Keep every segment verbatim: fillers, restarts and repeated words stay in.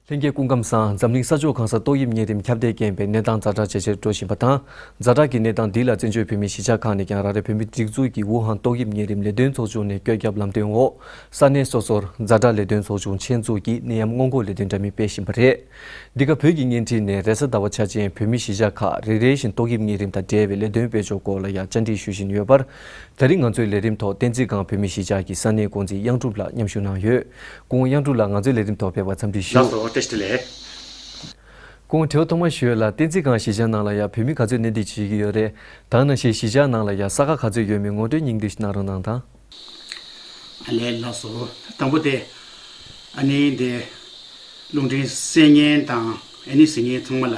ལྷན་རྒྱས་སྐུ་ཁམས་བཟང་། འཛམ་གླིང་ས་ཕྱོགས་གང་སར་ཏོག་དབྱིབས་གཉན་རིམས་ཁྱབ་གདལ་རྐྱེན་པས་གནས་སྟངས་ཛ་དྲག་ཇེ་ཆེར་འགྲོ་བཞིན་པ་དང་། ཛ་དྲག་གི་གནས་སྟངས་འདི་ལ་བཙན་བྱོལ་བོད་མིའི་གཞིས་ཆགས་ཁག་ནས་ཀྱང་རང་རེ་བོད་མི་སྒྲིག་འཛུགས་ཀྱི་ཝུ་ཧན་ཏོག་དབྱིབས་གཉན་རིམས་ལས་དོན་ཚོགས་ཆུང་ནས་བཀོད་ཁྱབ་ལམ་སྟོན་འོག་ས་གནས་སོ་སོར་ཛ་དྲག་ལས་དོན་ཚོགས་ཆུང་ཆེད་འཛུགས་ཀྱིས་ནད་ཡམས་སྔོན་འགོག་ལས་དོན་འདྲ་མིན་སྤེལ་བཞིན་པ་རེད། འདི་ག་བོད་ཀྱི་བརྙན་འཕྲིན་ནས་རེས་གཟའ་ཟླ་བ་ཆ་ཅན་བོད་མིའི་གཞིས་ཆགས་ཁག་རེ་རེ་བཞིན་ཏོག་དབྱིབས་གཉན་རིམས་དང་འབྲེལ་བའི་ལས་དོན་སྤེལ་ཕྱོགས་སྐོར་ལ་ཡང་བཅར་འདྲི་ཞུ་བཞིན་ཡོད་པར། ད་རིང་ང་ཚོའི་ལས་རིམ་ཐོག་བསྟན་འཛིན་སྒང་བོད་མིའི་གཞིས་ཆགས་ཀྱི་ས་གནས་འགོ་འཛིན་གཡང་སྒྲུབ་ལགས་མཉམ་ཞུགས་གནང་ཡོད། སྐུ་ངོ་གཡང་སྒྲུབ་ལགས་ང་ཚོའི་ལས་རིམ་ཐོག་ཕེབས་པར་འཚམས་འདྲི་ཞུ། ལགས་སོ་བཀྲ་ཤིས་བདེ་ལེགས། སྐུ་ངོ་དྲི་བ་ཐོག་མར་ཞུ་ཡས་ལ། བསྟན་འཛིན་སྒང་གཞིས་ཆགས་ནང་ལ་ཡང་བོད་མི་ག་ཚོད་གནས་སྡོད་བྱེད་ཀྱི་ཡོད་རེད། ད་ག་ནང་བཞིན་གཞིས་ཆགས་ནང་ལ་ཡང་ས་ཁག་ག་ཚོད་ཡོད་མེད་ངོ་སྤྲོད་སྙིང་བསྡུས་ཤིག་གནང་རོགས་གནང་དང་། ཨ་ལས་ལགས་སོ། དང་པོ་དེ། ཨ་ནི་དེ། རླུང་འཕྲིན་གསན་མཁན་དང་ཨ་ནི་གཟིགས་མཁན་ཚང་མ་ལ།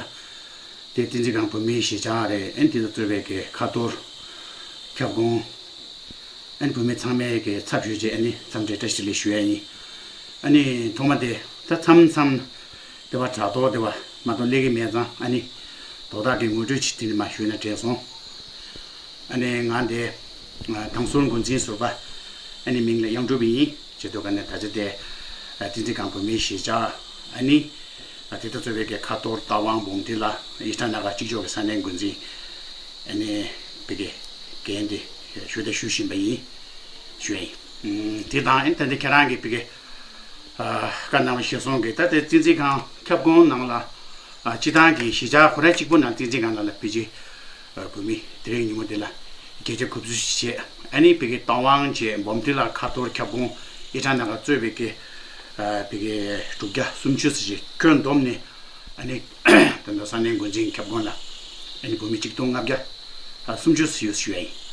དེ་བསྟན་འཛིན་སྒང་བོད་མིའི་གཞིས་ཆགས་རེད། ཨ་ནི་དེ་དང་གཙོས་པའི་གི་ཁ་ཐོར། ཁྱབ་ཁོངས། ཨ་ནི་བོད་མི་ཚང་མའི་གི་ཚབ་ཞུས་བྱས་ཨ་ནི་འཚམས་འདྲི་བཀྲ་ཤིས་བདེ་ལེགས་ཞུ་ཡ་ཡིན། ཨ་ནི་ཐོག་མ་དེ་ད་མཚམས་མཚམས་དེ་བ་དྲ་ཐོག་དེ་བ་མ་གཏོགས་སླེབས་ཀྱི་མེད་ཙང་ཨ་ནི་དོ་བདག་གི་ངོ་སྤྲོད་ཅིག་དེ་ནི་མ་ཞུས་ན་དྲན་སོང་། ཨ་ནི་ང་འདི་དང་ཟུར་འགོ་འཛིན་ཟུར་པ་ཨ་ནི་མིང་ལ་གཡང་སྒྲུབ་ཡིན། བྱེད་དུས་ག་ནས་ད་ཆ་དེ་བསྟན་འཛིན་སྒང་བོད་མིའི་གཞིས་ཆགས་ཨ་ནི་དེ་དང་གཙོས་པའི་གི་ཁ་ཐོར་རྟ་དབང་འབུམ་སྡེ་ལ་ཨི་ཊ་ན་ག་གཅིག་ལྕོགས་ཀྱི་ས་གནས་འགོ་འཛིན་ཨ་ནི་བི་གི་འགན་དེ་ཞུ་དང་ཞུ་བཞིན་པ་ཡིན་ཞུ་ཡ་ཡིན། དེ་དང་ཨ་ནི་ད་ལྟ་ཁྱེད་རང་གི་བི་གི་བཀའ་གནང་བ་གཞིར་བཟུང་གི་ད་ལྟའི་བསྟན་འཛིན་སྒང་ཁྱབ་ཁོངས་ནང་ལ་སྤྱི་བཏང་གི་གཞིས་ཆགས་ཁོ་རང་གཅིག་པུ་ནང་བསྟན་འཛིན་སྒང་ནང་ལ་བི་གི་བོད་མི་དེ་རིང་ཉིན་མོ་འདི་ལ་གལ་ཆེ་གུ་བསུ་ཞིག་བྱས། ཨ་ནི་བི་གི་རྟ་དབང་བྱས་འབུམ་སྡེ་ལ་ཁ་ཐོར་ཁྱབ་ཁོངས་ཨི་ཊ་ན་ག་གཙོས་པའི་གི་བི་གི་དྲུག་བརྒྱ་སུམ་ཅུ་ཙམ་ཞིག་ཁྱོན་བསྡོམས་ནས་ཨ་ནི་ད་ལྟ་ས་གནས་འགོ་འཛིན་ཁྱབ་ཁོངས་ལ་ཨ་ནི་བོད་མི་གཅིག་སྟོང་ལྔ་བརྒྱ་སུམ་ཅུ་ཙམ་ཡོད་ཞུ་ཡ་ཡིན།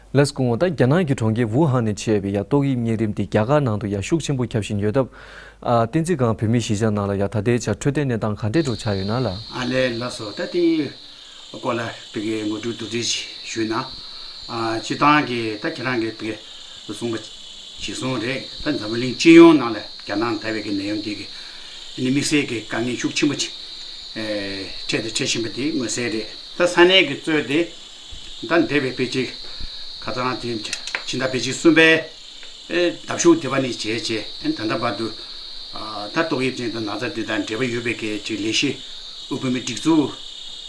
ལགས་སོ། སྐུ་ངོ། ད་རྒྱ་ནག་གི་གྲོང་ཁྱེར་ཝུ་ཧན་ནས་མཆེད་པའི་ཡ་ཏོག་དབྱིབས་གཉན་རིམས་དེ་རྒྱ་གར་ནང་དུ་ཡ་ཤུགས་ཆེན་པོ་ཁྱབ་བཞིན་ཡོད་སྟབས། ཨ། བསྟན་འཛིན་སྒང་བོད་མིའི་གཞིས་ཆགས་ནང་ལ་ཡ་ད་ལྟའི་ཆར་འཕྲོད་བསྟེན་གནས་སྟངས་ག་འདྲས་འགྲོ་ཆགས་ཡོད་ན་ལགས། ཨ་ལས་ལགས་སོ། ད་དེའི་སྐོར་ལ་བི་གི་ངོ་སྤྲོད་བསྡུས་གྲྭས་ཞུས་ན། ཨ། སྤྱི་བཏང་གི་ད་ཁྱེད་རང་གི་བི་གི་གསུངས་པ་གཞིར་བཟུང་རེད། ད་འཛམ་བུ་གླིང་སྤྱི་ཡོངས་ནང་ལ་རྒྱ་ནག་ད་བའི་གི་ནད་ཡམས་འདི་གི་ཨ་ནི་དམིགས་བསལ་གྱི་དཀའ་ངལ་ཤུགས་ཆེན་པོ་ཅིག་ཨེ་འཕྲད་དང་འཕྲད་བཞིན་པ་དེ་མངོན་གསལ་རེད། ད་ས་གནས་ཀྱི་གཙོས་ཏེ་ད་འདས་པའི་ཕལ་ཆེར་ཁ་སང་དེ་ཕྱི་ཟླ་ཕལ་ཆེར་གསུམ་པའི་ཨེ་ཟླ་གཞུག་དེ་བ་ནས་བྱས་བྱས་ཨེ་ད་ལྟ་བར་དུ་ཨ་ད་ཏོག་དབྱིབས་ཅན་དང་ན་ཚ་འདི་དང་འབྲེལ་བ་ཡོད་པའི་གི་ཅིག་ལས་གཞི་དབུས་བོད་མིའི་སྒྲིག་འཛུགས་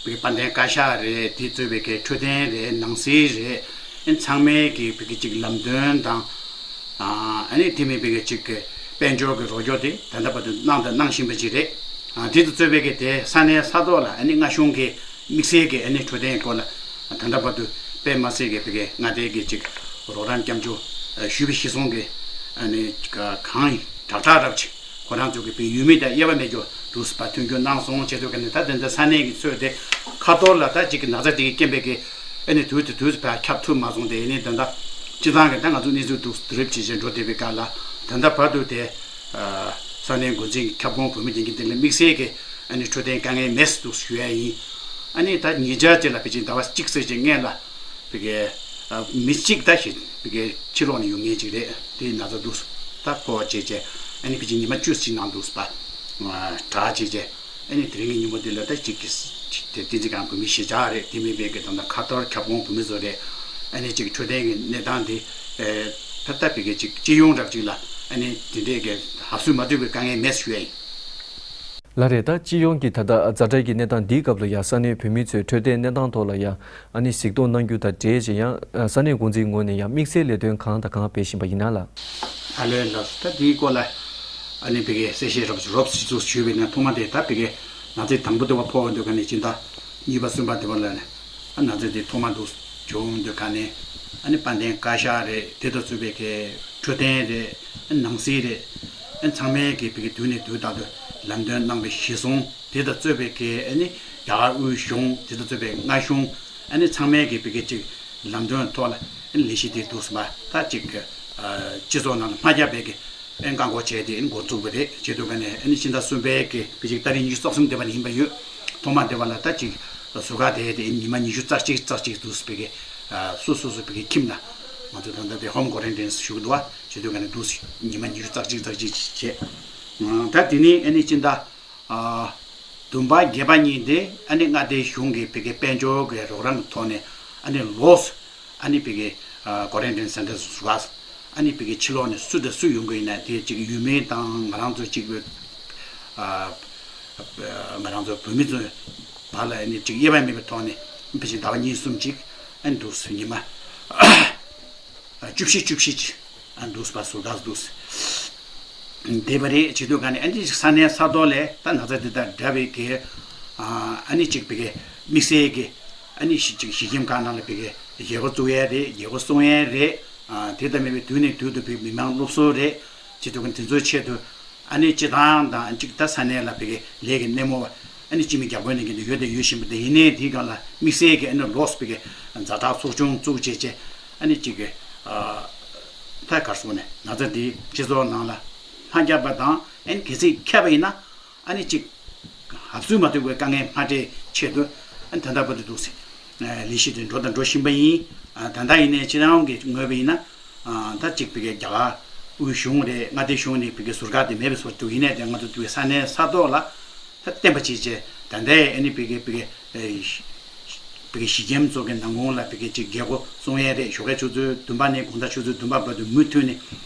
པའི་དཔལ་ལྡན་བཀའ་ཤག་རེད། དེ་གཙོས་པའི་གི་འཕྲོད་བསྟེན་རེད། ནང་སྲིད་རེད། ཨེ་ཚང་མའི་གི་བི་གི་ཅིག་ལམ་སྟོན་དང་། ཨ་ནི་དེ་མིན་པའི་གི་ཅིག་གི་དཔལ་འབྱོར་གི་རོགས་སྐྱོར་དེ་ད་ལྟ་བར་དུ་གནང་དང་གནང་བཞིན་པ་ཅིག་རེད། ཨ་དེ་དང་གཙོས་པའི་གི་དེ་ས་གནས་ས་ཐོག་ལ་ཨ་ནི་མངའ་གཞུང་གི་དམིགས་བསལ་གྱི་ཨ་ནི་འཕྲོད་བསྟེན་སྐོར་ལ་ད་ལྟ་བར་དུ་དཔེ་མ་སྲིད་ཀྱི་བི་གི་མངའ་སྡེ་གི་ཅིག་རོགས་རམ་སྐྱབས་འཇུག་ཞུས་པ་གཞིར་བཟུང་གི་ཨ་ནི་གང་དྲག་དྲག་རབ་ཅིག་ཁོ་རང་ཚོ་གི་བི་ཡོད་མེད་དང་དབྱེ་བ་མེད་རྒྱུ་འདུག་སེ་ཕར་མཐུན་འགྱུར་གནང་སོང་། བྱས་ཙང་གི་ནི་ད་དེ་འདྲ་ས་གནས་ཀྱི་ཚོས་དེ་ཁ་ཐོར་ལ་ད་ཅིག་གི་ན་ཚ་དེ་གི་རྐྱེན་པས་ཀྱི་ཨ་ནི་དུས་དེ་དུས་སུ་ཕར་ཁྱབ་ཐུབ་མ་སོང་། དེ་ཨ་ནི་ད་ལྟ་སྤྱི་བཏང་གི་ད་ང་ཚོ་གནས་ཚུལ་འདུག་སེ་རིབ་ཇེ་ཆེར་འགྲོ་བསྡད་པའི་སྐབས་ལ་ད་ལྟ་བར་དུ་དེ་ས་གནས་འགོ་འཛིན་གྱི་ཁྱབ་ཁོངས་བོད་མི་སྡིངས་ཀྱི་སྟེང་ལ་དམིགས་བསལ་གྱི་ཨ་ནི་འཕྲོད་བསྟེན་དཀའ་ངལ་མེད་འདུག་ཞུ་ཡ་ཡིན། ཨ་ནི་ད་ཉེ་ཆར་ཅིག་ལ་ཕལ་ཆེར་ཟླ་བ་གཅིག་ཙམ་ཅིག་སྔོན་ལ་བི་གའི་མི་གཅིག་ད་ཞིག་བི་གའི་ཕྱི་ལོགས་ནས་ཡོང་མཁན་ཅིག་རེད། དེའི་ན་ཚ་འདུག་སེ་ད་ཕོ་བ་བྱས་བྱས་ཨ་ནི་ཕལ་ཆེར་ཉི་མ་བཅུ་ཙམ་ནང་འདུག་སེ་ཕར་དྲག་བྱས་བྱས། ཨ་ནི་དེ་རིང་གི་ཉིན་མོ་འདི་ལ་ད་གཅིག་གི་དེ་བསྟན་འཛིན་སྒང་བོད་མིའི་གཞིས་ཆགས་རེད། དེ་མིན་པའི་གི་ད་ལྟ་ཁ་ཐོར་ཁྱབ་ཁོངས་བོད་མི་ཚོ་རེད། ཨ་ནི་གཅིག་འཕྲོད་བསྟེན་གྱི་གནས་སྟངས་འདི་ད་ལྟ་བི་གའི་གཅིག་སྤྱི་ཡོངས་རབ་ཅིག་ལ་ཨ་ནི་དེ་འདྲའི་གི་ཧ་སུ་མ་ཐུབ་པའི་དཀའ་ངལ་མེད་ཞུ་ཡ་ཡིན། ལགས་རེད། ད་སྤྱི་ཡོངས་ཀྱི་ད་ལྟ་ཛ་དྲག་གི་གནས་སྟངས་འདིའི་སྐབས་ལ་ཡ་ས་གནས་བོད་མི་ཚོས་འཕྲོད་བསྟེན་གནས་སྟངས་ཐོག་ལ་ཡ་ཨ་ནི་གཟིགས་རྟོག་གནང་རྒྱུ་དང་འབྲེལ་བྱས་ཡང་ས་གནས་འགོ་འཛིན་ངོས་ནས་ཡང་དམིགས་བསལ་ལས་དོན་གང་དང་གང་སྤེལ་བཞིན་པ་ཡིན་ན་ལགས། ཨ་ལས་ལགས། ད་དེའི་སྐོར་ལ་ཨ་ནི་བི་གའི་གསལ་བཤད་རོབ་རོབ་ཞིག་ཚུགས་ཞུས་པའི་ནང་ཐོག་མ་དེ་ད་བི་གའི་ན་ཚའི་དང་པོ་དེ་བ་ཕོག་འོང་དུས་ག་ནས་སྤྱི་ཟླ་གཉིས་པ་གསུམ་པ་དེ་བ་ལ་ནས་ཨ་ན་ཚ་དེ་ཐོག་མ་འདུག་བྱུང་འོང་དུས་ག་ནས་ཨ་ནི་དཔལ་ལྡན་བཀའ་ཤག་རེད། དེ་དང་གཙོས་པའི་གི་འཕྲོད་བསྟེན་རེད། ཨ་ནང་སྲིད་རེད། ཨ་ཚང་མའི་གི་བི་གའི་དུས་ནས་དུས་ལྟར་དུ་ལམ་སྟོན་གནང་བའི་གཞི་བཟུང་། དེ་དང་གཙོས་པའི་གི་ཨ་ནི་རྒྱ་གར་དབུས་གཞུང་། དེ་དང་གཙོས་པའི་མངའ་གཞུང་། ཨ་ནི་ཚང་མའི་གི་བི་གའི་ཅིག་ལམ་སྟོན་ཐོག་ལ་ཨ་ནི་ལས་གཞི་དེ་འདུག་སེ་མ་ད་ཅིག་གི་ཨ་སྤྱི་ཚོགས་ནང་ལ་མ་ཁྱབ་པའི་གི་ཨ་ནི་བཀག་འགོག་བྱས་ཏེ་ཨ་ནི་འགོ་བཙུགས་པ་རེད། བྱེད་དུས་ག་ནས་ཨ་ནི་ཕྱི་ཟླ་གསུམ་པའི་གི་བི་ཅིག་ཏ་རིག་ཉི་ཤུ་རྩ་གསུམ་དེ་བ་ནས་ཡིན་པ་ཡོད། ཐོག་མ་དེ་བ་ལ་ད་ཅིག་ཟུར་བཀག་དེ་དེ་ཨ་ནི་ཉི་མ་ཉི་ཤུ་རྩ་གཅིག་རྩ་གཅིག་འདུག་སེ་བི་གའི་ཨ་སོ་སོ་སོ་བི་གའི་ཁྱིམ་ལ་ང་ཚོ་ད་ལྟ་དེ་ཧོམ་ཀོ་རན་ཊིན་ཞུ་གི་འདུག་བ། བྱེད་དུས་ག་ནས་འདུག་སེ་ཉི་མ་ཉི་ཤུ་རྩ་གཅིག་རྩ་གཅིག་བྱས། ད་དེ་ནས་ཨ་ནི་ཕྱི་ཟླ་ཨ་བདུན་པ་བརྒྱད་པ་གཉིས་དེ་ཨ་ནི་མངའ་སྡེའི་གཞུང་གི་བི་གའི་དཔལ་འབྱོར་གྱི་རོགས་རམ་གྱི་ཐོག་ནས་ཨ་ནི་ལོགས་སུ་ཨ་ནི་བི་གའི་ཨ་ཀོ་རན་ཊིན་སེན་ཊར་སུ་བ་ཨ་ནི་བི་གའི་ཕྱི་ལོགས་ནས་སུ་དང་སུ་ཡོང་གི་ཡིན་ན་དེ་གཅིག་ཡུལ་མི་དང་ང་རང་ཚོ་གཅིག་བི་ ཨ། ང་རང་ཚོ་བོད་མི་ཚོའི་བར་ལ་ཨ་ནི་ཅིག་དབྱེ་བ་མེད་པའི་ཐོག་ནས་ཕལ་ཆེར་ཟླ་བ་གཉིས་གསུམ་ཅིག་ཨ་ནི་འདུག་སེ་ཉི་མ་བཅུ་བཞི་བཅུ་བཞི་ཅིག་ཨ་འདུག་སེ་ཟུར་བཀག་འདུག་སེ་བསྡད་པ་རེད། བྱེད་དུས་ག་ནས་ཨ་ནི་ཅིག་ས་གནས་ས་ཐོག་ལ་ད་ན་ཚ་འདི་དང་འདྲ་བའི་གི་ཨ་ནི་ཅིག་བི་གའི་དམིགས་བསལ་གི་ཨ་ནི་ཅིག་གཞིས་ཁྱིམ་ཁག་ནང་ལ་བི་གའི་རྒྱལ་སྒོ་བཙུགས་ཡས་རེད། རྒྱལ་སྒོ་སྲུང་ཡས་རེད། དེ་ལྟ་མིན་པའི་དུས་ནས་དུས་དུ་བི་མི་མང་སློབ་གསོ་རེད། བྱེད་དུས་ག་ནས་དེ་ཚོའི་ཆེད་དུ། ཨ་ནི་སྤྱི་བཏང་དང་གཅིག་ད་ས་གནས་ལ་བི་གའི་ལས་ཀྱི་སྣེ་མོ་བ་ཨ་ནི་སྤྱི་མི་རྒྱ་བོད་ནས་ཀྱི་ཡོད་དེ་ཡོད་བཞིན་པ་དེ་ཡིན་ནའི་དེའི་སྒང་ལ་དམིགས་བསལ་གྱི་ཨ་ནི་ལོགས་བི་གའི་ཛ་དྲག་ཚོགས་ཆུང་བཙུགས་བྱས་བྱས་ཨ་ནི་གཅིག་གི་ད་གར་སོང་ནས་ན་ཚ་འདི་སྤྱི་ཚོགས་ནང་ལ་མ་ཁྱབ་པ་དང་ཨ་ནི་གལ་སྲིད་ཁྱབ་པ་ཡིན་ན་ཨ་ནི་གཅིག་ཧབ་སུ་མ་ཐུག་པའི་དཀའ་ངལ་མ་འཕྲད་ཆེད་དུ་ཨ་ནི་ད་ལྟ་བར་དུ་འདུག་སེ་ལས་གཞི་དེ་འགྲོ་དང་འགྲོ་བཞིན་པ་ཡིན། ད་ལྟ་ཡིན་ནའི་སྤྱི་བཏང་གི་ངོས་པ་ཡིན་ན། ད་གཅིག་བི་གའི་རྒྱ་གར་དབུས་གཞུང་རེད། མངའ་སྡེ་གཞུང་ནས་བི་གའི་ཟུར་བཀག་དེ་མེད་པའི་བཟོ་འདུག་ཡིན་ནའི་དེ་ང་ཚོ་བི་གའི་ས་གནས་ས་ཐོག་ལ་ད་བརྟན་པ་བྱས་བྱས་ད་ལྟའི་ཨ་ནི་བི་གའི་བི་གའི་བི་གའི་གཞིས་ཁྱིམ་ཚོ་གི་ནང་ཁོངས་ལ་བི་གའི་གཅིག་རྒྱལ་སྒོ་སྲུང་ཡས་རེད། ཞོགས་ཀའི་ཆུ་ཚོད་བདུན་པ་ནས་དགོང་དག་ཆུ་ཚོད་བདུན་པ་བར་དུ་མུ་མཐུད་ནས་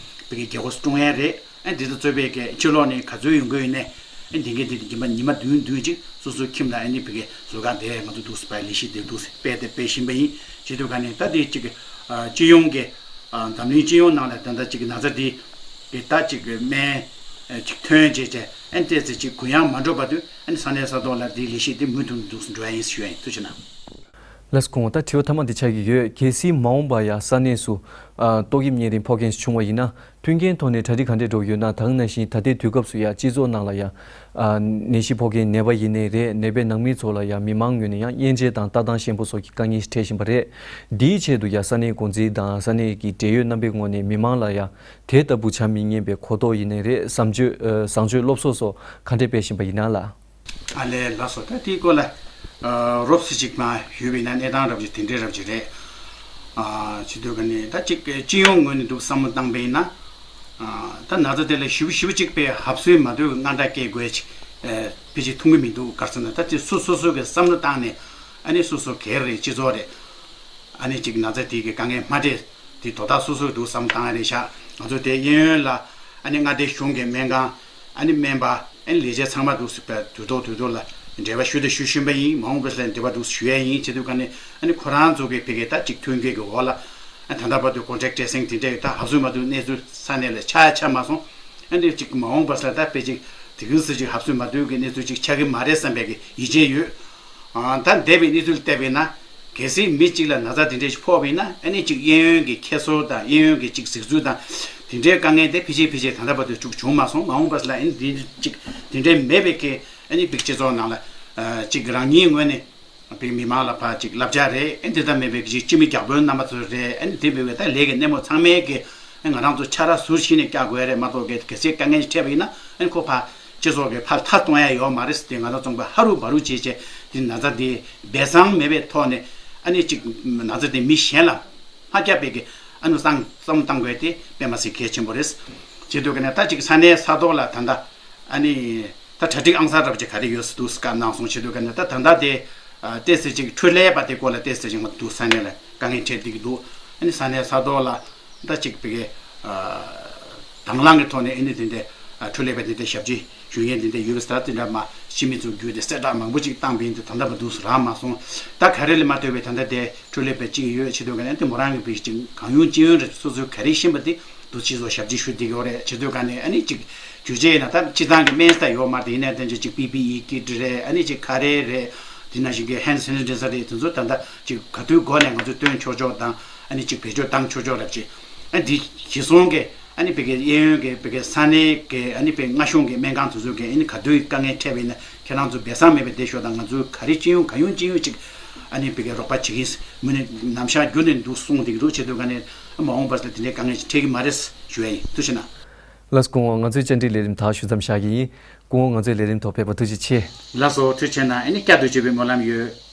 བི་གའི་རྒྱལ་སྒོ་སྲུང་ཡས་རེད། ཨ་འདི་ཚོ་གཙོས་པའི་གི་ཕྱི་ལོགས་ནས་ག་ཚོད་ཡོང་གི་ཡོད་ནའི་ཨ་འདི་གའི་འདི་འདི་རྒྱུན་པ་ཉི་མ་བདུན་བདུན་ཅིག་སོ་སོའི་ཁྱིམ་ལ་ཨ་ནི་བི་གའི་ཟུར་བཀག་དེ་ང་ཚོ་འདུག་སེ་ཕར་ལས་གཞི་དེ་འདུག་སེ་སྤེལ་དེ་སྤེལ་བཞིན་པ་ཡིན། བྱེད་དུས་ག་ནས་ད་དེ་གཅིག་གི་སྤྱི་ཡོངས་ཀྱི་འཛམ་གླིང་སྤྱི་ཡོངས་ནང་ལ་ད་ལྟ་གཅིག་གི་ན་ཚ་འདི་གི་ད་གཅིག་གི་སྨན་གཅིག་ཐོན་བྱས་བྱས་ཨ་ནི་ཏོག་ཙམ་གཅིག་གུ་ཡངས་མ་འགྲོ་བར་དུ་ཨ་ནི་ས་གནས་ས་ཐོག་ལ་དེའི་ལས་གཞི་དེ་མུ་མཐུད་འདུག་སེ་འགྲོ་ཡ་ཡིན་ཞུ་ཡ་ཡིན། ཐུགས་རྗེ་གནང་། ལགས་སོ། ད་དྲི་བ་མཐའ་མ་འདི་ཆགས་ཀྱི་ཡོད། གལ་སྲིད་མ་འོངས་པ་ཡ་ས་གནས་སུ་ཨ་ཏོག་དབྱིབས་གཉན་རིམས་ཕོག་མཁན་ཞིག་བྱུང་བ་ཡིན་ན་མཐུན་རྐྱེན་ཐོག་ནས་གྲ་སྒྲིག་ག་འདྲས་འགྲོ་གི་ཡོད་ན། ད་ག་ནང་བཞིན་ད་ལྟའི་དུས་སྐབས་སུ་ཡ་སྤྱི་ཚོགས་ནང་ལ་ཡ་ཨ་ནད་གཞི་ཕོག་མཁན་ནད་པ་ཡིན་ནའི་རེད། ནད་པའི་ནང་མི་ཚོ་ལ་ཡ་མི་མང་ངོས་ནས་ཡང་དབྱེ་འབྱེད་དང་ལྟ་སྟངས་ཞན་པོ་སོགས་ཀྱི་དཀའ་ངལ་ཞིག་འཕྲད་བཞིན་པ་རེད། འདིའི་ཆེད་དུ་ཡ་ས་གནས་འགོ་འཛིན་དང་ས་གནས་ཀྱི་འབྲེལ་ཡོད་རྣམ་པའི་ངོས་ནས་མི་མང་ལ་ཡ་དེ་ལྟ་བུ་བྱ་མི་ཉན་པའི་གོ་རྟོགས་ཡིན་ནའི་རེད། བཟང་སྤྱོད་ཨ་བཟང་སྤྱོད་སློབ་གསོ་སོགས་ག་འདྲས་སྤེལ་བཞིན་པ་ཡིན་ན་ལགས། ཨ་ལས་ལགས་སོ། ད་དེའི་སྐོར་ལ་ཨ་རོབ་ཙམ་ཅིག་མ་ཞུས་པ་ཡིན་ན་གནས་སྟངས་རབ་ཅིག་དེ་འདྲའི་རབ་ཅིག་རེད། ཨ་བྱེད་དུས་ག་ནས་ད་ཅིག་སྤྱི་ཡོངས་ངོས་ནས་འདུག་བསམ་བློ་བཏང་པ་ཡིན་ན། ཨ་ད་ན་ཚ་དེ་ལ་ཞིབ་ཞིབ་ཅིག་པའི་ཧབ་སུའི་མ་དུས་དངངས་སྐྲག་སྐྱེ་དགོས་ཅིག་ཨ་ཕལ་ཆེར་མཐོང་གི་མི་འདུག་ག་རེ་ཟེར་ན་ད་ཅིག་སོ་སོ་སོ་གི་བསམ་བློ་བཏང་ནས་ཨ་ནི་སོ་སོ་སྒེར་རེད། སྤྱི་ཚོགས་རེད། ཨ་ནི་ཅིག་ན་ཚ་དེ་གི་དཀའ་ངལ་མ་འཕྲད་དེ་དོ་བདག་སོ་སོས་འདུག་བསམ་བཏང་ཡ་རེད་ཤག་ང་ཚོ་དེ་གཡས་གཡོན་ལ་ཨ་ནི་མངའ་སྡེ་གཞུང་གི་སྨན་ཁང་ཨ་ནི་སྨན་པ་ཨ་ནི་ལས་བྱེད་ཚང་མ་འདུག་སེ་དུས་ཐོག་དུས་ཐོག་ལ་འབྲེལ་བ་ཞུ་དང་ཞུ་བཞིན་པ་ཡིན། མ་འོངས་པ་ལ་འབྲེལ་བ་འདུག་སེ་ཞུ་ཡ་ཡིན། བྱེད་དུས་ག་ནས་ཨ་ནི་ཁོ་རང་ཚོ་གི་བི་གའི་ད་ཅིག་མཐུན་འགྱུར་གི་འོག་ལ་ཨ་ད་ལྟ་བར་དུ་ཀོན་ཊེག་ཊེ་སིང་དེ་འདྲའི་ད་ཧབ་སུ་མ་དུས་གནས་ཚུལ་ས་གནས་ལ་ཆགས་ཆགས་མ་སོང་། ཨ་ནི་ཅིག་མ་འོངས་པ་ལ་ད་དཔེ་ཅིག་དེ་གིན་སུ་ཅིག་ཧབ་སུ་མ་དུས་ཀྱི་གནས་ཚུལ་ཅིག་ཆགས་ཀྱི་མ་རེད་བསམ་པའི་གི་ཡིད་ཆེས་ཡོད། ཨ་ད་འདས་པའི་གནས་ཚུལ་བལྟས་པས་ན། གལ་སྲིད་མི་གཅིག་ལ་ན་ཚ་དེ་འདྲས་ཤིག་ཕོག་པས་ན་ཨ་ནི་གཅིག་གཡས་གཡོན་གྱི་ཁྱད་གསོད་དང་གཡས་གཡོན་གྱི་གཅིག་གཟིགས་ཚུལ་དང་དེ་འདྲའི་དཀའ་ངལ་དེ་ཕལ་ཆེར་ཕལ་ཆེར་ད་ལྟ་བར་དུ་བྱུང་བྱུང་མ་སོང་། མ་འོངས་པ་ལ་ཨ་ནི་འདི་གཅིག་དེ་འདྲའི་མེད་པའི་གི་ཨ་ནི་བིག་སྤྱི་ཚོགས་ནང་ལ་ཨ་གཅིག་རང་ཉིད་ངོས་ནས་བིག་མི་མང་ལ་ཕར་གཅིག་བསླབ་བྱ་རེད། ཨ་ནི་དེ་ལྟར་མེད་པའི་གི་གཅིག་སྤྱི་མི་རྒྱ་དཔོན་རྣམ་པ་ཚོ་རེད། ཨ་ནི་དེ་བས་ད་ལས་ཀྱི་སྣེ་མོ་ཚང་མས་གི་ང་རང་ཚོ་ཕྱག་ར་ཟུར་ཞིག་ནས་བཀྱག་དགོས་རེད་མ་གཏོགས་གལ་སྲིད་དཀའ་ངལ་ཞིག་འཕྲད་པ་ཡིན་ན་ཨ་ནི་ཁོ་ཕར་སྤྱི་ཚོགས་ཀྱི་ཕར་མཐའ་གཏོང་ཡ་ཡོད་མ་རེད་ཟེར་ཏེ་ང་རང་ཚོ་ཕར་ཧ་རུ་བ་རུ་བྱས་བྱས་དེ་ན་ཚ་དེ་སྦས་གསང་མེད་པའི་ཐོག་ནས་ཨ་ནི་གཅིག་ན་ཚ་དེ་མི་གཞན་ལ་མ་བརྒྱབ་པའི་གི་ཨ་ནི་བསམ་བསམ་བློ་གཏང་དགོས་དེ་དཔེ་མ་སྲིད་གལ་ཆེན་པོ་རེད། བྱེད་དུས་ག་ནས་ད་ཅིག་ས་གནས་ས་ཐོག་ལ་ད་ལྟ་ཨ་ནི་ད་གྲ་སྒྲིག་ཨང་གསར་རབ་ཅིག་ག་རེ་ཡོད་ཟེར་འདུག་སྐད་གནང་སོང་། བྱེད་དུས་ག་ནས་ད་ད་ལྟ་དེ་ཏོག་ཙམ་ཅིག་འཕྲུལ་ལས་པ་དེ་སྐོར་ལ་ཏོག་ཙམ་ཅིག་ང་འདུག་ས་གནས་ལ་དཀའ་ངལ་འཕྲད་བསྡད་ཀྱི་འདུག་ཨ་ནི་ས་གནས་ས་ཐོག་ལ། ད་ཅིག་བི་གའི་དང་བླངས་ཀྱི་ཐོག་ནས་ཨ་ནི་དེ་འདྲའི་འཕྲུལ་ལས་པ་དེ་འདྲའི་ཞབས་ཕྱི་ཞུ་མཁན་དེ་འདྲ་ཡོད་པ་ཟེར། དེ་འདྲ་མ་ཕྱི་མི་ཚོ་བརྒྱུད་དེ་གསལ་བསྒྲགས་མང་པོ་ཅིག་བཏང་པ་ཡིན་དུས་ད་ལྟ་བར་དུ་རག་མ་སོང་། ད་ག་རེ་ལ་མ་ལྟོས་པའི་ད་ལྟ་དེ་འཕྲུལ་ལས་པ་ཅིག་ཡོད་བྱེད་དུས་ག་ནས་དེ་མོ་རང་གི་བི་ཅིག་གང་ཡོང་ཅི་ཡོང་རེད། སོ་སོའི་ག་རེ་ཤེས་པ་དེ་དུ་ཅི་ཚོ་ཞབས་ཕྱི་ཞུ་བསྡད་ཀྱི་ཡོད་རེད། བྱེད་དུས་ག་ནས་ཨ་ནི་ཅིག་རྒྱུ་ཆ་ཡིན་ན་ད་སྤྱི་བཏང་གི་སྨན་ས་ཡོད་མ་རེད། ཡིན་ནའི་དེ་འདྲ་ཅིག་པི་པི་ཨི་ཀིཊ་རེད། ཨ་ནི་ཅིག་ག་རེ་རེད། དེ་ནང་བཞིན་གྱི་ཧེན་ཌི་སེ་ནི་ཊའི་ཛར་རེད། དེ་ཚོ་ད་ལྟ་ཅིག་ག་དུས་འགོ་ནས་ང་ཚོས་བཏོན་ཆོག་ཆོག་དང་ཨ་ནི་ཅིག་བེད་སྤྱོད་བཏང་ཆོག་ཆོག་རབ་ཅིག་ཨ་འདི་གཞི་བཟུང་གི་ཨ་ནི་བི་གའི་གཡས་གཡོན་གྱི་བི་གའི་ས་གནས་ཀྱི་ཨ་ནི་བི་མངའ་གཞུང་གི་སྨན་ཁང་དེ་ཚོ་གི་ཨ་ནི་ག་དུས་དཀའ་ངལ་འཕྲད་པ་ཡིན་ན་ཁྱེད་རང་ཚོ་སྦས་གསང་མེད་པའི་བསྡད་ཤོག་དང་། ང་ཚོས་ག་རེ་ཅི་ཡོང་ག་ཡོང་ཅི་ཡོང་ཅིག་ཨ་ནི་བི་གའི་རོགས་པ་བྱེད་ཀྱི་ཡིན། མུ་ནས་ནམ་ཞག་རྒྱུན་ནས་འདུག་གསུངས་བསྡད་ཀྱི་འདུག་བྱེད་དུས་ག་ནས་མ་འོངས་པར་དེ་འདྲའི་དཀའ་ངལ་ཞིག་འཕྲད་ཀྱི་མ་རེད་ཞུ་ཡ་ཡིན། ཐུགས་རྗེ་གནང་། ལགས་སོ། སྐུ་ངོ་ང་ཚོའི་བཅར་འདྲི་ལས་རིམ་ད་ཞུ་མཚམས་བཞག་གི་ཡིན། སྐུ་ངོ་ང་ཚོའི་ལས་རིམ་ཐོག་ཕེབས་པར་ཐུགས་རྗེ་ཆེ། ལགས་སོ། ཐུགས་རྗེ་གནང་། ཨ་ནི་བསྐྱར་དུ་བྱེད་པའི་སྨོན་ལམ་ཡོད།